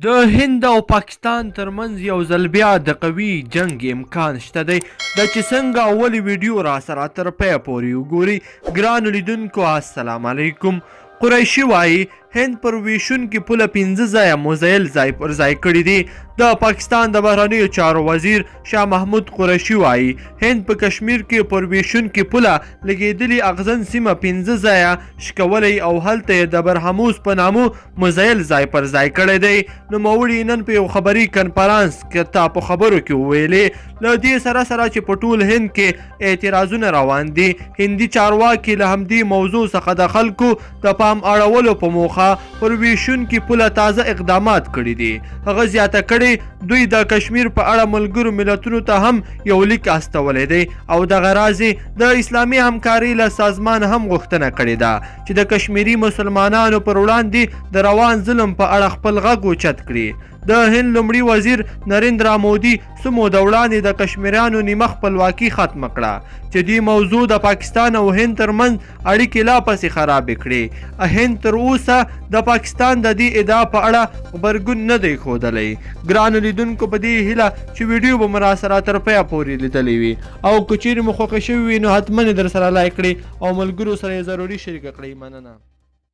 د هند او پاکستان ترمنځ یو ځل بیا د قوي جنګ امکان شته دی. دا چې څنګه او ولې، ویډیو راسره تر پایه پورې وګورئ. ګرانو لیدونکو، السلام علیکم. قریشي وایي هند پر ویشونکي پوله 5 ځایه موزایل ځای پر ځای کړي دي. د پاکستان د بهرنیو چارو وزیر شاه محمود قریشي وایي هند په کشمیر کې پر ویشونکي پوله لګېدلي اغزن سیمه 5 ځایه شکولی او هلته یې د برهموس په نامو مزایل ځای پر ځای کړی دی. نوموړي نن په یو خبري کنفرانس کې ته په خبرو کې وویلې، له دې سره سره چې په ټول هند کې اعتراضونه روان دي، هندي چارواکي له همدې موضوع څخه د خلکو د پام اړولو په موخه پر ویشونکي پوله تازه اقدامات کړي دي. هغه زیاته کړې، دوی د کشمیر په اړه ملګرو ملتونو ته هم یو لیک استولی دی او دغه راز د اسلامي همکارۍ له سازمان هم غوښتنه کړې ده چې د کشمیري مسلمانانو پر وړاندې د روان ظلم په اړه خپل غږ اوچت کړي. د هند لومړي وزیر نریندرا مودي څه موده وړاندې د کشمیریانو نیمه خپلواکي ختمه کړه چې دې موضوع د پاکستان او هند ترمنځ اړیکې لا پسې خرابې کړې. هند تر اوسه د پاکستان د دې ادعا په اړه غبرګون نه دی ښودلی. ګرانو لیدونکو، په دې هیله چې ویډیو به مو راسره تر پایه پورې لیدلې وي او که چیرې مو خوښه شوې وي نو حتما یې درسره لایک کړئ او ملګرو سره یې ضروري شریکه کړئ. مننه.